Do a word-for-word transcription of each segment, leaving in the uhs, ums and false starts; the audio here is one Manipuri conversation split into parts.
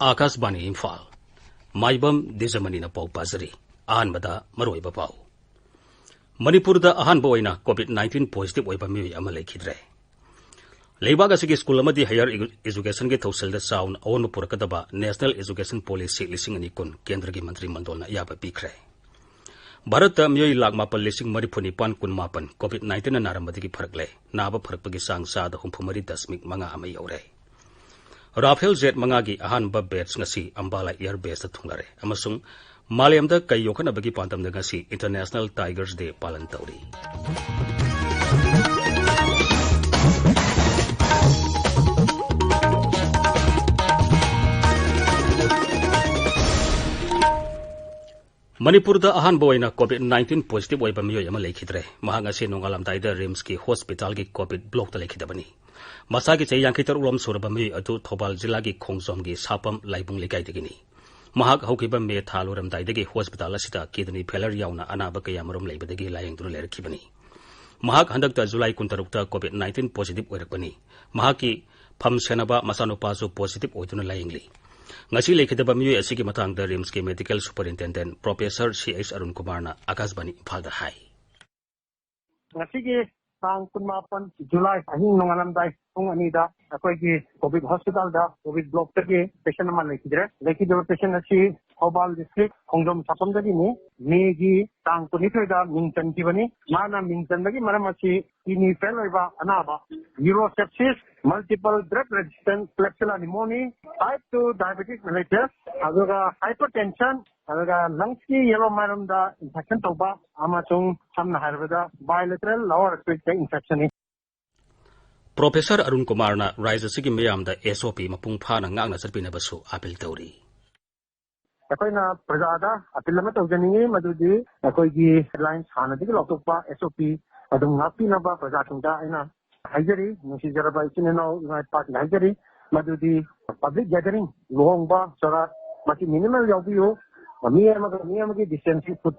ꯑꯥꯀꯥꯁꯕꯥꯅꯤ ꯏꯝꯐꯥꯜ꯫ ꯃꯥꯏꯕꯝ ꯗꯤꯖꯃꯅꯤꯅ ꯄꯥꯎ ꯄꯥꯖꯔꯤ꯫ ꯑꯍꯥꯟꯕꯗ ꯃꯔꯨꯑꯣꯏꯕ ꯄꯥꯎ꯫ ꯃꯅꯤꯄꯨꯔꯗ ꯑꯍꯥꯟꯕ ꯑꯣꯏꯅ COVID nineteen positive ꯑꯣꯏꯕ ꯃꯤꯑꯣꯏ ꯑꯃ ꯂꯩꯈꯤꯗ꯭ꯔꯦ꯫ ꯂꯩꯕꯥꯛ ꯑꯁꯤꯒꯤ ꯁ꯭ꯀꯨꯜ ꯑꯃꯗꯤ ꯍꯥꯌꯔ ꯏꯒꯨ-, ꯑꯦꯖꯨꯀꯦꯁꯟꯒꯤ ꯊꯧꯁꯤꯜꯗ ꯆꯥꯎꯅ ꯑꯑꯣꯟꯕ ꯄꯨꯔꯛꯀꯗꯕ National Education Policy ꯂꯤꯁꯤꯡ ꯑꯅꯤ ꯀꯨꯟ ꯀꯦꯟꯗ꯭ꯔꯒꯤ ꯃꯟꯇ꯭ꯔꯤ ꯃꯟꯗꯣꯜꯅ ꯑꯌꯥꯕ ꯄꯤꯈ꯭ꯔꯦ꯫ ꯚꯥꯔꯠꯇ ꯃꯤꯑꯣꯏ ꯂꯥꯈ ꯃꯥꯄꯜ ꯂꯤꯁꯤꯡ ꯃꯔꯤꯐꯨ ꯅꯤꯄꯥꯟ ꯀꯨꯟ ꯃꯥꯄꯟ COVID nineteenꯅ ꯅꯥꯔꯝꯕꯗꯒꯤ ꯐꯔꯛꯂꯦ꯫ ꯅꯥꯕ ꯐꯔꯛꯄꯒꯤ ꯆꯥꯡ ꯆꯥꯗ ꯍꯨꯝꯐꯨ ꯃꯔꯤ ꯗꯁꯃꯤꯛ ꯃꯉꯥ ꯑꯃ ꯌꯧꯔꯦ꯫ ꯔꯥꯐꯦꯜ ꯖꯦꯠ ꯃꯉꯥꯒꯤ ꯑꯍꯥꯟꯕ ꯕꯦꯠꯆ ꯉꯁꯤ ꯑꯝꯕꯥꯂꯥ ꯑꯦꯌꯔ ꯕꯦꯁꯇ ꯊꯨꯡꯂꯔꯦ ꯑꯃꯁꯨꯡ ꯃꯥꯂꯦꯝꯗ ꯀꯩ ꯌꯣꯛꯈꯠꯅꯕꯒꯤ ꯄꯥꯟꯗꯝꯗ ꯉꯁꯤ International Tigers Day ꯄꯥꯂꯟ ꯇꯧꯔꯤ꯫ ꯃꯅꯤꯄꯨꯔꯗ ꯑꯍꯥꯟꯕ ꯑꯣꯏꯅ COVID nineteen positive ꯑꯣꯏꯕ ꯃꯤꯑꯣꯏ ꯑꯃ ꯂꯩꯈꯤꯗ꯭ꯔꯦ꯫ ꯃꯍꯥꯛ ꯉꯁꯤ ꯅꯣꯡꯉꯥꯜꯂꯝꯗꯥꯏꯗ ꯔꯤꯝꯁꯀꯤ ꯍꯣꯁꯄꯤꯇꯥꯜꯒꯤ COVID blockꯇ ꯂꯩꯈꯤꯗꯕꯅꯤ꯫ ꯃꯁꯥꯒꯤ ꯆꯍꯤ ꯌꯥꯡꯈꯩ ꯇꯔꯨꯛ ꯂꯣꯝ ꯁꯨꯔꯕ ꯃꯤꯑꯣꯏ ꯑꯗꯨ ꯊꯧꯕꯥꯜ ꯖꯤꯂꯥꯒꯤ ꯈꯣꯡꯖꯣꯝꯒꯤ ꯁꯥꯄꯝ ꯂꯥꯏꯕꯨꯡ ꯂꯩꯀꯥꯏꯗꯒꯤꯅꯤ꯫ ꯃꯍꯥꯛ ꯍꯧꯈꯤꯕ ꯃꯦ ꯊꯥ ꯂꯣꯏꯔꯝꯗꯥꯏꯗꯒꯤ ꯍꯣꯁꯄꯤꯇꯥꯜ ꯑꯁꯤꯗ kidney failure ꯌꯥꯎꯅ ꯑꯅꯥꯕ ꯀꯌꯥꯃꯔꯨꯝ ꯂꯩꯕꯗꯒꯤ ꯂꯥꯌꯦꯡꯗꯨꯅ ꯂꯩꯔꯛꯈꯤꯕꯅꯤ꯫ ꯃꯍꯥꯛ ꯍꯟꯗꯛꯇ ꯖꯨꯂꯥꯏ ꯀꯨꯟꯇꯔꯨꯛꯇ COVID nineteen positive ꯑꯣꯏꯔꯛꯄꯅꯤ꯫ ꯃꯍꯥꯛꯀꯤ ꯐꯝ ꯁꯦꯟꯅꯕ ꯃꯆꯥꯅꯨꯄꯥꯁꯨ positive ꯑꯣꯏꯗꯨꯅ ꯂꯥꯌꯦꯡꯂꯤ꯫ ꯉꯁꯤ ꯂꯩꯈꯤꯗꯕ ꯃꯤꯑꯣꯏ ꯑꯁꯤꯒꯤ ꯃꯇꯥꯡꯗ ꯔꯤꯝꯁꯀꯤ medical superintendent Professor ꯁꯤ ꯑꯩꯆ ꯑꯔꯨꯟ ꯀꯨꯃꯥꯔꯅ ꯑꯥꯀꯥꯁꯕꯥꯅꯤ ꯏꯝꯐꯥꯜꯗ ꯍꯥꯏ꯫ ꯉꯁꯤꯒꯤ ꯇꯥꯡ ꯀꯨꯟꯃꯥꯄꯟ ꯖꯨꯂꯥꯏ ꯑꯍꯤꯡ ꯅꯣꯡꯉꯥꯜꯂꯝꯗꯥꯏ ꯄꯨꯡ ꯑꯅꯤꯗ ꯑꯩꯈꯣꯏꯒꯤ COVID ꯍꯣꯁꯄꯤꯇꯥꯜꯗ COVID blockꯇꯒꯤ patient ꯑꯃ ꯂꯩꯈꯤꯗ꯭ꯔꯦ꯫ ꯂꯩꯈꯤꯗꯕ patient ꯑꯁꯤ ꯊꯧꯕꯥꯜ district ꯈꯣꯡꯖꯣꯝ ꯁꯥꯄꯝꯗꯒꯤꯅꯤ꯫ ꯃꯦꯒꯤ ꯇꯥꯡ ꯀꯨꯟꯅꯤꯊꯣꯏꯗ ꯃꯤꯡ ꯆꯟꯈꯤꯕꯅꯤ꯫ ꯃꯥꯅ ꯃꯤꯡ ꯆꯟꯕꯒꯤ ꯃꯔꯝ ꯑꯁꯤ kidney fail ꯑꯣꯏꯕ ꯑꯅꯥꯕ, urosepsis, multiple drug resistant Klebsiella pneumoniae, type two diabetic mellitus, ꯑꯗꯨꯒ hypertension, ꯑꯗꯨꯒ lungsꯀꯤ yellow myelin infection ꯇꯧꯕ ꯑꯃꯁꯨꯡ ꯁꯝꯅ ꯍꯥꯏꯔꯕꯗ bilateral lower respiratory infectionꯅꯤ꯫ Professor Arun ꯀꯨꯃꯥꯔꯅ ꯔꯥꯖ꯭ꯌ ꯑꯁꯤꯒꯤ ꯃꯤꯌꯥꯝꯗ SOP ꯃꯄꯨꯡ ꯐꯥꯅ ꯉꯥꯛꯅ ꯆꯠꯄꯤꯅꯕꯁꯨ ꯑꯥꯄꯤꯜ ꯇꯧꯔꯤ꯫ ꯑꯩꯈꯣꯏꯅ ꯄ꯭ꯔꯖꯥꯗ ꯑꯥꯄꯤꯜ ꯑꯃ ꯇꯧꯖꯅꯤꯡꯉꯤ, ꯃꯗꯨꯗꯤ ꯑꯩꯈꯣꯏꯒꯤ guidelines ꯍꯥꯟꯅꯗꯒꯤ ꯂꯧꯊꯣꯛꯄ SOP ꯑꯗꯨꯝ ꯉꯥꯛꯄꯤꯅꯕ ꯄ꯭ꯔꯖꯥꯁꯤꯡꯗ ꯑꯩꯅ ꯍꯥꯏꯖꯔꯤ꯫ ꯅꯨꯡꯁꯤꯖꯔꯕ ꯏꯆꯤꯟ ꯏꯅꯥꯎ ꯏꯃꯥ ꯏꯄꯥꯁꯤꯡꯗ ꯍꯥꯏꯖꯔꯤ, ꯃꯗꯨꯗꯤ public gathering, ꯂꯨꯍꯣꯡꯕ ꯁꯣꯔꯥꯠ, ꯃꯁꯤ minimal ꯌꯥꯎꯕꯤꯌꯨ꯫ ꯃꯤ ꯑꯃꯒ ꯃꯤ ꯑꯃꯒꯤ distance ꯐꯨꯠ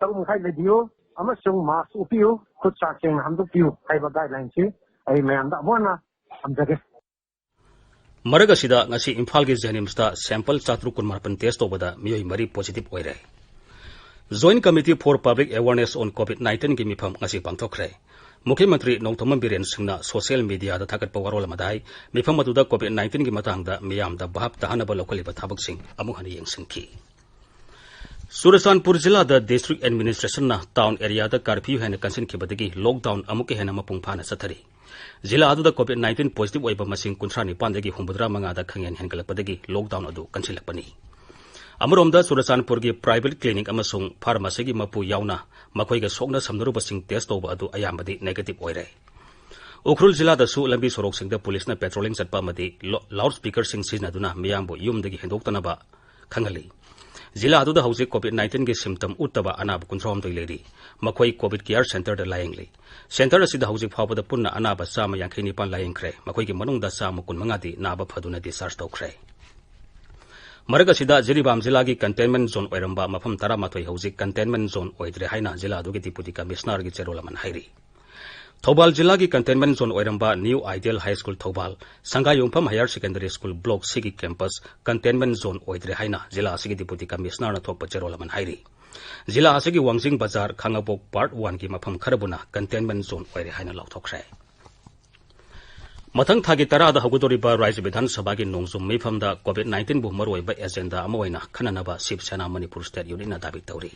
ꯇꯔꯨꯛ ꯃꯈꯥꯏ ꯂꯩꯕꯤꯌꯨ ꯑꯃꯁꯨꯡ mask ꯎꯞꯄꯤꯌꯨ, ꯈꯨꯠ ꯁꯥ ꯁꯦꯡꯅ ꯍꯥꯝꯗꯣꯛꯄꯤꯌꯨ ꯍꯥꯏꯕ guidelineꯁꯤ ꯑꯩ ꯃꯌꯥꯝꯗ ꯑꯃꯨꯛ ꯍꯟꯅ ꯊꯝꯖꯒꯦ꯫ ꯃꯔꯛ ꯑꯁꯤꯗ, ꯉꯁꯤ ꯏꯝꯐꯥꯜꯒꯤ JNIMSꯇ sample ꯆꯥꯇ꯭ꯔꯨꯛ ꯀꯨꯟꯃꯥꯄꯟ test ꯇꯧꯕꯗ ꯃꯤꯑꯣꯏ ꯃꯔꯤ positive ꯑꯣꯏꯔꯦ꯫ Joint Committee for Public Awareness on COVID nineteenꯒꯤ ꯃꯤꯐꯝ ꯉꯁꯤ ꯄꯥꯡꯊꯣꯛꯈ꯭ꯔꯦ꯫ ꯃꯨꯈ꯭ꯌ ꯃꯟꯇ꯭ꯔꯤ ꯅꯣꯡꯊꯣꯝꯕꯝ ꯕꯤꯔꯦꯟ ꯁꯤꯡꯅ social mediaꯗ ꯊꯥꯒꯠꯄ ꯋꯥꯔꯣꯜ ꯑꯃꯗ ꯍꯥꯏ, ꯃꯤꯐꯝ ꯑꯗꯨꯗ COVID nineteenꯒꯤ ꯃꯇꯥꯡꯗ ꯃꯤꯌꯥꯝꯗ ꯚꯥꯞ ꯇꯥꯍꯟꯅꯕ ꯂꯧꯈꯠꯂꯤꯕ ꯊꯕꯛꯁꯤꯡ ꯑꯃꯨꯛ ꯍꯟꯅ ꯌꯦꯡꯁꯤꯟꯈꯤ꯫ ꯆꯨꯔꯆꯥꯟꯄꯨꯔ ꯖꯤꯂꯥꯗ district administrationꯅ town areaꯗ curfew ꯍꯦꯟꯅ ꯀꯟꯁꯤꯟꯈꯤꯕꯗꯒꯤ lockdown ꯑꯃꯨꯛꯀ ꯍꯦꯟꯅ ꯃꯄꯨꯡ ꯐꯥꯅ ꯆꯠꯊꯔꯤ꯫ ꯖꯤꯂꯥ ꯑꯗꯨꯗ COVID nineteen positive ꯑꯣꯏꯕ ꯃꯁꯤꯡ ꯀꯨꯟꯊ꯭ꯔꯥ ꯅꯤꯄꯥꯟꯗꯒꯤ ꯍꯨꯝꯐꯨꯇꯔꯥ ꯃꯉꯥꯗ ꯈꯪꯍꯦꯟ ꯍꯦꯟꯒꯠꯂꯛꯄꯗꯒꯤ lockdown ꯑꯗꯨ ꯀꯟꯁꯤꯜꯂꯛꯄꯅꯤ꯫ ꯑꯃꯔꯣꯝꯗ, ꯆꯨꯔꯆꯥꯟꯄꯨꯔꯒꯤ private clinic ꯑꯃꯁꯨꯡ pharmacyꯒꯤ ꯃꯄꯨ ꯌꯥꯎꯅ ꯃꯈꯣꯏꯒ ꯁꯣꯛꯅ ꯁꯝꯅꯔꯨꯕꯁꯤꯡ test ꯇꯧꯕ ꯑꯗꯨ ꯑꯌꯥꯝꯕꯗꯤ negative ꯑꯣꯏꯔꯦ꯫ ꯎꯈ꯭ꯔꯨꯜ ꯖꯤꯂꯥꯗꯁꯨ ꯂꯝꯕꯤ ꯁꯣꯔꯣꯛꯁꯤꯡꯗ ꯄꯨꯂꯤꯁꯅ patrolling ꯆꯠꯄ ꯑꯃꯗꯤ ꯂꯣ-, loudspeakerꯁꯤꯡ ꯁꯤꯖꯤꯟꯅꯗꯨꯅ ꯃꯤꯌꯥꯝꯕꯨ ꯌꯨꯝꯗꯒꯤ ꯍꯦꯟꯗꯣꯛꯇꯅꯕ ꯈꯪꯍꯜꯂꯤ꯫ ꯖꯤꯂꯥ ꯑꯗꯨꯗ ꯍꯧꯖꯤꯛ COVID nineteenꯒꯤ symptom ꯎꯠꯇꯕ ꯑꯅꯥꯕ ꯀꯨꯟꯊ꯭ꯔꯥꯍꯨꯝꯗꯣꯏ ꯂꯩꯔꯤ꯫ ꯃꯈꯣꯏ COVID care centreꯗ ꯂꯥꯌꯦꯡꯂꯤ꯫ Center ꯑꯁꯤꯗ ꯍꯧꯖꯤꯛ ꯐꯥꯎꯕꯗ ꯄꯨꯟꯅ ꯑꯅꯥꯕ ꯆꯥꯝꯃ ꯌꯥꯡꯈꯩ ꯅꯤꯄꯥꯟ ꯂꯥꯌꯦꯡꯈ꯭ꯔꯦ꯫ ꯃꯈꯣꯏꯒꯤ ꯃꯅꯨꯡꯗ ꯆꯥꯝꯃ ꯀꯨꯟꯃꯉꯥꯗꯤ ꯅꯥꯕ ꯐꯗꯨꯅ discharge ꯇꯧꯈ꯭ꯔꯦ꯫ ꯃꯔꯛ ꯑꯁꯤꯗ, ꯖꯤꯔꯤꯕꯥꯝ ꯖꯤꯂꯥꯒꯤ containment zone ꯑꯣꯏꯔꯝꯕ ꯃꯐꯝ ꯇꯔꯥꯃꯥꯊꯣꯏ ꯍꯧꯖꯤꯛ containment zone ꯑꯣꯏꯗ꯭ꯔꯦ ꯍꯥꯏꯅ ꯖꯤꯂꯥ ꯑꯗꯨꯒꯤ Deputy Commissionerꯒꯤ ꯆꯦꯔꯣꯜ ꯑꯃꯅ ꯍꯥꯏꯔꯤ꯫ ꯊꯧꯕꯥꯜ ꯖꯤꯂꯥꯒꯤ containment zone ꯑꯣꯏꯔꯝꯕ New Ideal High School Thoubal, ꯁꯪꯒꯥꯏꯌꯨꯝꯐꯝ Higher Secondary School Block Cꯒꯤ campus containment zone ꯑꯣꯏꯗ꯭ꯔꯦ ꯍꯥꯏꯅ ꯖꯤꯂꯥ ꯑꯁꯤꯒꯤ Deputy Commissionerꯅ ꯊꯣꯛꯄ ꯆꯦꯔꯣꯜ ꯑꯃꯅ ꯍꯥꯏꯔꯤ꯫ ꯖꯤꯂꯥ ꯑꯁꯤꯒꯤ ꯋꯥꯡꯖꯤꯡ ꯕꯖꯥꯔ, ꯈꯥꯉꯕꯣꯛ Part Oneꯒꯤ ꯃꯐꯝ ꯈꯔꯕꯨꯅ containment zone ꯑꯣꯏꯔꯦ ꯍꯥꯏꯅ ꯂꯥꯎꯊꯣꯛꯈ꯭ꯔꯦ꯫ ꯃꯊꯪ ꯊꯥꯒꯤ ꯇꯔꯥꯗ ꯍꯧꯒꯗꯧꯔꯤꯕ ꯔꯥꯖ꯭ꯌ ꯕꯤꯙꯥꯟ ꯁꯚꯥꯒꯤ ꯅꯣꯡꯖꯨꯝ ꯃꯤꯐꯝꯗ COVID nineteenꯕꯨ ꯃꯔꯨꯑꯣꯏꯕ agenda ꯑꯃ ꯑꯣꯏꯅ ꯈꯟꯅꯅꯕ ꯁꯤꯕ ꯁꯦꯅꯥ ꯃꯅꯤꯄꯨꯔ State Unitꯅ ꯗꯥꯕꯤ ꯇꯧꯔꯤ꯫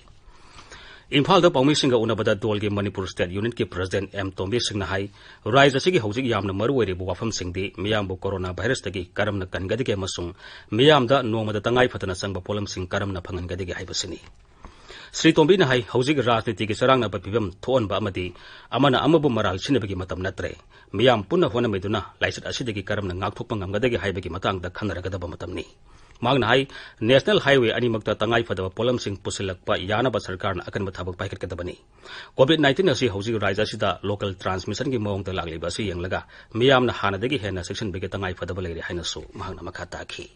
ꯏꯝꯐꯥꯜꯗ ꯄꯥꯎꯃꯤꯁꯤꯡꯒ ꯎꯅꯕꯗ ꯗꯣꯜꯒꯤ ꯃꯅꯤꯄꯨꯔ State Unitꯀꯤ President ꯑꯦꯝ ꯇꯣꯝꯕꯤ ꯁꯤꯡꯅ ꯍꯥꯏ, ꯔꯥꯖ꯭ꯌ ꯑꯁꯤꯒꯤ ꯍꯧꯖꯤꯛ ꯌꯥꯝꯅ ꯃꯔꯨꯑꯣꯏꯔꯤꯕ ꯋꯥꯐꯝꯁꯤꯡꯗꯤ ꯃꯤꯌꯥꯝꯕꯨ corona virusꯇꯒꯤ ꯀꯔꯝꯅ ꯀꯟꯒꯗꯒꯦ ꯑꯃꯁꯨꯡ ꯃꯤꯌꯥꯝꯗ ꯅꯣꯡꯃꯗ ꯇꯉꯥꯏ ꯐꯗꯅ ꯆꯪꯕ ꯄꯣꯠꯂꯝꯁꯤꯡ ꯀꯔꯝꯅ ꯐꯪꯍꯟꯒꯗꯒꯦ ꯍꯥꯏꯕꯁꯤꯅꯤ꯫ ꯁ꯭ꯔꯤ ꯇꯣꯝꯕꯤꯅ ꯍꯥꯏ, ꯍꯧꯖꯤꯛ ꯔꯥꯖꯅꯤꯇꯤꯒꯤ ꯆꯔꯥꯡꯅꯕ ꯐꯤꯕꯝ ꯊꯣꯛꯍꯟꯕ ꯑꯃꯗꯤ ꯑꯃꯅ ꯑꯃꯕꯨ ꯃꯔꯥꯜ ꯁꯤꯟꯅꯕꯒꯤ ꯃꯇꯝ ꯅꯠꯇ꯭ꯔꯦ꯫ ꯃꯤꯌꯥꯝ ꯄꯨꯟꯅ ꯍꯣꯠꯅꯃꯤꯗꯨꯅ ꯂꯥꯏꯆꯠ ꯑꯁꯤꯗꯒꯤ ꯀꯔꯝꯅ ꯉꯥꯛꯊꯣꯛꯄ ꯉꯝꯒꯗꯒꯦ ꯍꯥꯏꯕꯒꯤ ꯃꯇꯥꯡꯗ ꯈꯟꯅꯔꯒꯗꯕ ꯃꯇꯝꯅꯤ꯫ ꯃꯍꯥꯛꯅ ꯍꯥꯏ, National Highway ꯑꯅꯤꯃꯛꯇ ꯇꯉꯥꯏ ꯐꯗꯕ ꯄꯣꯠꯂꯝꯁꯤꯡ ꯄꯨꯁꯤꯜꯂꯛꯄ ꯌꯥꯅꯕ ꯁꯔꯀꯥꯔꯅ ꯑꯀꯟꯕ ꯊꯕꯛ ꯄꯥꯏꯈꯠꯀꯗꯕꯅꯤ꯫ COVID nineteen ꯑꯁꯤ ꯍꯧꯖꯤꯛ ꯔꯥꯖ꯭ꯌ ꯑꯁꯤꯗ local transmissionꯒꯤ ꯃꯑꯣꯡꯗ ꯂꯥꯛꯂꯤꯕ ꯑꯁꯤ ꯌꯦꯡꯂꯒ ꯃꯤꯌꯥꯝꯅ ꯍꯥꯟꯅꯗꯒꯤ ꯍꯦꯟꯅ ꯆꯦꯛꯁꯤꯟꯕꯒꯤ ꯇꯉꯥꯏ ꯐꯗꯕ ꯂꯩꯔꯦ ꯍꯥꯏꯅꯁꯨ ꯃꯍꯥꯛꯅ ꯃꯈꯥ ꯇꯥꯈꯤ꯫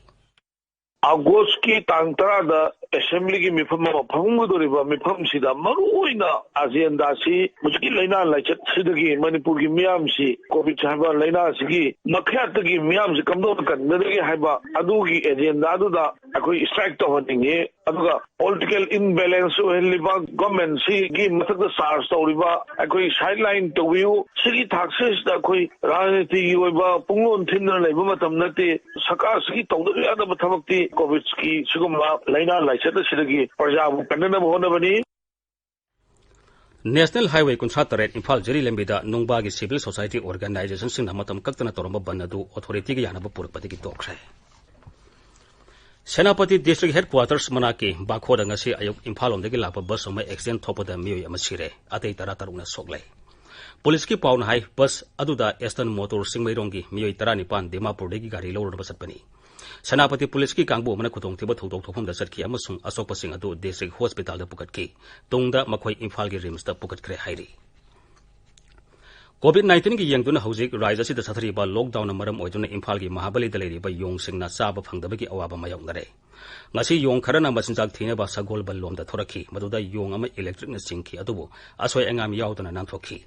ꯑꯥꯒꯁꯀꯤ ꯇꯥꯡ ꯇꯔꯥꯗ ꯑꯦꯁꯦꯝꯕ꯭ꯂꯤꯒꯤ ꯃꯤꯐꯝ ꯑꯃ ꯐꯝꯒꯗꯧꯔꯤꯕ ꯃꯤꯐꯝꯁꯤꯗ ꯃꯔꯨꯑꯣꯏꯅ ꯑꯖꯦꯟꯗꯥꯁꯤ ꯍꯧꯖꯤꯛꯀꯤ ꯂꯥꯏꯅꯥ ꯂꯥꯏꯆꯠꯁꯤꯗꯒꯤ ꯃꯅꯤꯄꯨꯔꯒꯤ ꯃꯤꯌꯥꯝꯁꯤ ꯀꯣꯚꯤꯗ ꯍꯥꯏꯕ ꯂꯥꯏꯅꯥꯁꯤꯒꯤ ꯃꯈꯌꯥꯠꯇꯒꯤ ꯃꯤꯌꯥꯝꯁꯤ ꯀꯝꯗꯧꯅ ꯀꯟꯒꯗꯒꯦ ꯍꯥꯏꯕ ꯑꯗꯨꯒꯤ ꯑꯦꯖꯦꯟꯗꯥꯗꯨꯗ ꯑꯩꯈꯣꯏ ꯁ꯭ꯇ꯭ꯔꯥꯏꯛ ꯇꯧꯍꯟꯅꯤꯡꯉꯤ꯫ ꯑꯗꯨꯒ ꯄꯣꯂꯤꯇꯤꯀꯦꯜ ꯏꯝꯕꯦꯂꯦꯟꯁ ꯑꯣꯏꯍꯜꯂꯤꯕ, ꯒꯣꯔꯃꯦꯟꯁꯤꯒꯤ ꯃꯊꯛꯇ ꯆꯥꯔꯖ ꯇꯧꯔꯤꯕ ꯑꯩꯈꯣꯏ ꯁꯥꯏꯗ ꯂꯥꯏꯟ ꯇꯧꯕꯤꯌꯨ꯫ ꯁꯤꯒꯤ ꯊꯥꯛꯁꯤꯗ ꯑꯩꯈꯣꯏ ꯔꯥꯖꯅꯤꯇꯤꯒꯤ ꯑꯣꯏꯕ ꯄꯨꯡꯂꯣꯟ ꯊꯤꯟꯗꯨꯅ ꯂꯩꯕ ꯃꯇꯝ ꯅꯠꯇꯦ꯫ ꯁꯔꯀꯥꯔꯁꯤꯒꯤ ꯇꯧꯗꯕ ꯌꯥꯗꯕ ꯊꯕꯛꯇꯤ ꯀꯣꯚꯤꯗꯀꯤ ꯁꯤꯒꯨꯝꯕ ꯂꯥꯏꯅꯥ ꯂꯥꯏꯆꯠ ꯑꯁꯤꯗꯒꯤ ꯄ꯭ꯔꯖꯥꯕꯨ ꯀꯟꯅꯅꯕ ꯍꯣꯠꯅꯕꯅꯤ꯫ ꯅꯦꯁꯅꯦꯜ ꯍꯥꯏꯋꯦ ꯀꯨꯟꯊ꯭ꯔꯥ ꯇꯔꯦꯠ ꯏꯝꯐꯥꯜ ꯖꯤꯔꯤ ꯂꯝꯕꯤꯗ ꯅꯨꯡꯕꯥꯒꯤ ꯁꯤꯚꯤꯜ ꯁꯣꯁꯥꯏꯇꯤ ꯑꯣꯔꯒꯅꯥꯏꯖꯦꯁꯟꯁꯤꯡꯅ ꯃꯇꯝ ꯀꯛꯇꯅ ꯇꯧꯔꯝꯕ ꯕꯟ ꯑꯗꯨ ꯑꯣꯊꯣꯔꯤꯇꯤꯒꯤ ꯌꯥꯅꯕ ꯄꯨꯔꯛꯄꯗꯒꯤ ꯇꯣꯛꯈ꯭ꯔꯦ꯫ ꯁꯦꯅꯥꯄꯇꯤ ꯗꯤꯁꯇ꯭ꯔꯤꯛ ꯍꯦꯗꯀ꯭ꯋꯥꯇꯔꯁ ꯃꯅꯥꯛꯀꯤ ꯕꯥꯈꯣꯗ ꯉꯁꯤ ꯑꯌꯨꯛ ꯏꯝꯐꯥꯜ ꯂꯣꯝꯗꯒꯤ ꯂꯥꯛꯄ ꯕꯁ ꯑꯃ ꯑꯦꯛꯁꯤꯗꯦꯟ ꯊꯣꯛꯄꯗ ꯃꯤꯑꯣꯏ ꯑꯃ ꯁꯤꯔꯦ, ꯑꯇꯩ ꯇꯔꯥ ꯇꯔꯨꯛꯅ ꯁꯣꯛꯂꯦ꯫ ꯄꯨꯂꯤꯁꯀꯤ ꯄꯥꯎꯅ ꯍꯥꯏ, ꯕꯁ ꯑꯗꯨꯗ ꯑꯦꯁꯇꯟ ꯃꯣꯇꯣꯔ ꯆꯤꯡꯃꯩꯔꯣꯡꯒꯤ ꯃꯤꯑꯣꯏ ꯇꯔꯥꯅꯤꯄꯥꯟ ꯗꯤꯃꯥꯄꯨꯔꯗꯒꯤ ꯒꯥꯔꯤ ꯂꯧꯔꯨꯅꯕ ꯆꯠꯄꯅꯤ꯫ ꯁꯦꯅꯥꯄꯇꯤ ꯄꯨꯂꯤꯁꯀꯤ ꯀꯥꯡꯕꯨ ꯑꯃꯅ ꯈꯨꯗꯣꯡꯊꯤꯕ ꯊꯧꯗꯣꯛ ꯊꯣꯛꯐꯝꯗ ꯆꯠꯈꯤ ꯑꯃꯁꯨꯡ ꯑꯁꯣꯛꯄꯁꯤꯡ ꯑꯗꯨ ꯗꯤꯁꯇ꯭ꯔꯤꯛ ꯍꯣꯁꯄꯤꯇꯥꯜꯗ ꯄꯨꯈꯠꯈꯤ꯫ ꯇꯨꯡꯗ ꯃꯈꯣꯏ ꯏꯝꯐꯥꯜꯒꯤ ꯔꯤꯝꯁꯇ ꯄꯨꯈꯠꯈ꯭ꯔꯦ ꯍꯥꯏꯔꯤ꯫ ꯀꯣꯚꯤꯗ ꯅꯥꯏꯟꯇꯤꯟꯒꯤ ꯌꯦꯡꯗꯨꯅ ꯍꯧꯖꯤꯛ ꯔꯥꯖ꯭ꯌ ꯑꯁꯤꯗ ꯆꯠꯊꯔꯤꯕ ꯂꯣꯛꯗꯥꯎꯟꯅ ꯃꯔꯝ ꯑꯣꯏꯗꯨꯅ ꯏꯝꯐꯥꯜꯒꯤ ꯃꯍꯥꯕꯂꯤꯗ ꯂꯩꯔꯤꯕ ꯌꯣꯡꯁꯤꯡꯅ ꯆꯥꯕ ꯐꯪꯗꯕꯒꯤ ꯑꯋꯥꯕ ꯃꯥꯌꯣꯛꯅꯔꯦ꯫ ꯉꯁꯤ ꯌꯣꯡ ꯈꯔꯅ ꯃꯆꯤꯟꯖꯥꯛ ꯊꯤꯅꯕ ꯁꯒꯣꯜꯕꯟ ꯂꯣꯝꯗ ꯊꯣꯔꯛꯈꯤ꯫ ꯃꯗꯨꯗ ꯌꯣꯡ ꯑꯃ ꯏꯂꯦꯛꯇ꯭ꯔꯤꯛꯅ ꯆꯤꯡꯈꯤ, ꯑꯗꯨꯕꯨ ꯑꯁꯣꯏ ꯑꯉꯥꯝ ꯌꯥꯎꯗꯅ ꯅꯥꯟꯊꯣꯛꯈꯤ꯫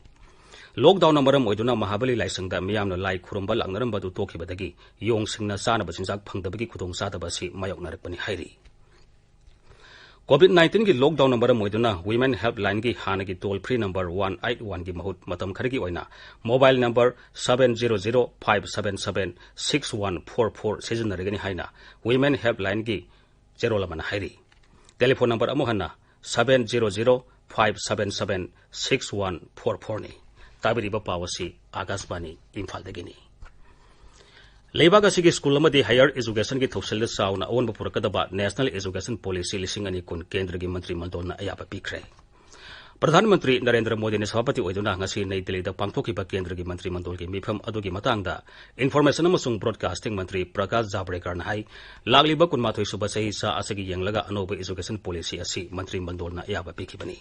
ꯂꯣꯛꯗꯥꯎꯟꯅ ꯃꯔꯝ ꯑꯣꯏꯗꯨꯅ ꯃꯍꯥꯕꯂꯤ ꯂꯥꯏꯁꯪꯗ ꯃꯤꯌꯥꯝꯅ ꯂꯥꯏ ꯈꯨꯔꯨꯝꯕ ꯂꯥꯛꯅꯔꯝꯕ ꯑꯗꯨ ꯇꯣꯛꯈꯤꯕꯗꯒꯤ ꯌꯣꯡꯁꯤꯡꯅ ꯆꯥꯅꯕ ꯆꯤꯟꯖꯥꯛ ꯐꯪꯗꯕꯒꯤ ꯈꯨꯗꯣꯡꯆꯥꯗꯕ ꯑꯁꯤ ꯃꯥꯌꯣꯛꯅꯔꯛꯄꯅꯤ ꯍꯥꯏꯔꯤ꯫ ꯀꯣꯚꯤꯗ ꯅꯥꯏꯟꯇꯤꯟꯒꯤ ꯂꯣꯛꯗꯥꯎꯟꯅ ꯃꯔꯝ ꯑꯣꯏꯗꯨꯅ Women Helpline-ꯒꯤ ꯍꯥꯟꯅꯒꯤ toll free number one eight one-ꯒꯤ ꯃꯍꯨꯠ ꯃꯇꯝ ꯈꯔꯒꯤ ꯑꯣꯏꯅ mobile number seven zero zero five seven seven six one four four ꯁꯤꯖꯤꯟꯅꯔꯒꯅꯤ ꯍꯥꯏꯅ Women Helpline-ꯒꯤ ꯆꯦꯔꯣꯜ ꯑꯃꯅ ꯍꯥꯏꯔꯤ꯫ ꯇꯦꯂꯤꯐꯣꯟ ꯅꯝꯕꯔ ꯑꯃꯨꯛ ꯍꯟꯅ seven zero zero five seven seven six one four four-ꯅꯤ꯫ ꯇꯥꯕꯤꯔꯤꯕ ꯄꯥꯎ ꯑꯁꯤ ꯑꯥꯀꯥꯁꯕꯥꯅꯤ ꯏꯝꯐꯥꯜꯗꯒꯤꯅꯤ꯫ ꯂꯩꯕꯥꯛ ꯑꯁꯤꯒꯤ ꯁ꯭ꯀꯨꯜ ꯑꯃꯗꯤ ꯍꯥꯌꯔ ꯑꯦꯖꯨꯀꯦꯁꯟꯒꯤ ꯊꯧꯁꯤꯜꯗ ꯆꯥꯎꯅ ꯑꯑꯣꯟꯕ ꯄꯨꯔꯛꯀꯗꯕ National Education Policy ꯂꯤꯁꯤꯡ ꯑꯅꯤ ꯀꯨꯟ ꯀꯦꯟꯗ꯭ꯔꯒꯤ ꯃꯟꯇ꯭ꯔꯤ ꯃꯟꯗꯣꯜꯅ ꯑꯌꯥꯕ ꯄꯤꯈ꯭ꯔꯦ꯫ ꯄ꯭ꯔꯙꯥꯟ ꯃꯟꯇ꯭ꯔꯤ ꯅꯔꯦꯟꯗ꯭ꯔ ꯃꯣꯗꯤꯅ ꯁꯚꯥꯄꯇꯤ ꯑꯣꯏꯗꯨꯅ ꯉꯁꯤ ꯅꯩ ꯗꯤꯜꯂꯤꯗ ꯄꯥꯡꯊꯣꯛꯈꯤꯕ ꯀꯦꯟꯗ꯭ꯔꯒꯤ ꯃꯟꯇ꯭ꯔꯤ ꯃꯟꯗꯣꯜꯒꯤ ꯃꯤꯐꯝ ꯑꯗꯨꯒꯤ ꯃꯇꯥꯡꯗ ꯏꯟꯐꯣꯔꯃꯦꯁꯟ ꯑꯃꯁꯨꯡ ꯕ꯭ꯔꯣꯗꯀꯥꯁꯇꯤꯡ ꯃꯟꯇ꯭ꯔꯤ ꯄ꯭ꯔꯀꯥꯁ ꯖꯥꯕ꯭ꯔꯦꯀꯔꯅ ꯍꯥꯏ, ꯂꯥꯛꯂꯤꯕ ꯀꯨꯟꯃꯥꯊꯣꯏ ꯁꯨꯕ ꯆꯍꯤ ꯆꯥ ꯑꯁꯤꯒꯤ ꯌꯦꯡꯂꯒ ꯑꯅꯧꯕ ꯑꯦꯖꯨꯀꯦꯁꯟ ꯄꯣꯂꯤꯁꯤ ꯑꯁꯤ ꯃꯟꯇ꯭ꯔꯤ ꯃꯟꯗꯣꯜꯅ ꯑꯌꯥꯕ ꯄꯤꯈꯤꯕꯅꯤ꯫